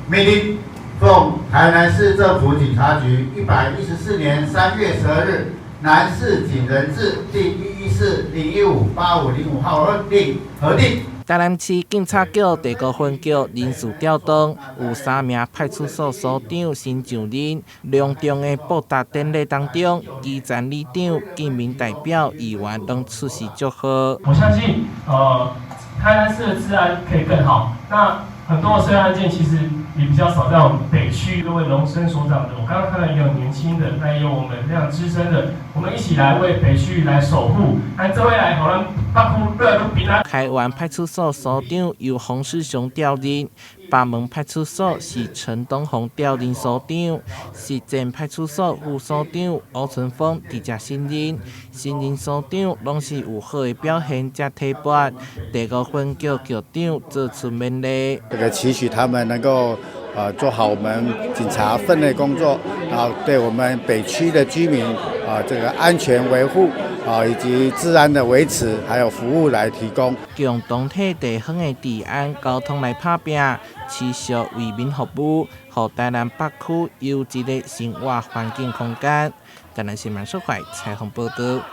命令，奉台南市政府警察局114年3月12日南市警人字第114-0158505號令核定。台南市警察局第五分局人事調動，有三名派出所所長新上任。隆重的布達典禮當中，基層里長、警民代表、議員攏出席祝賀。我相信，台南市的治安可以更好。那很多的社會案件其實也比較少在我們北區。各位榮升所長的，我剛剛看到也有年輕的，那也有我們非常資深的，我們一起來為北區來守護。那這位來，予咱北區越來越平安。開源派出所所長由洪世雄調任，北門派出所是陳東宏調任所長，實踐派出所副所長歐春峰佇遮新任，新任所長攏是有好的表現才提拔。第五分局局長做出勉勵。這個期許他們能夠做好我們警察分內工作，然後對我們北區的居民啊這個安全維護啊以及治安的維持，還有服務來提供。共同替地方的治安交通來拍拚，持續為民服務，予台南北區優質的生活環境空間。台南新聞蘇懷採訪報導。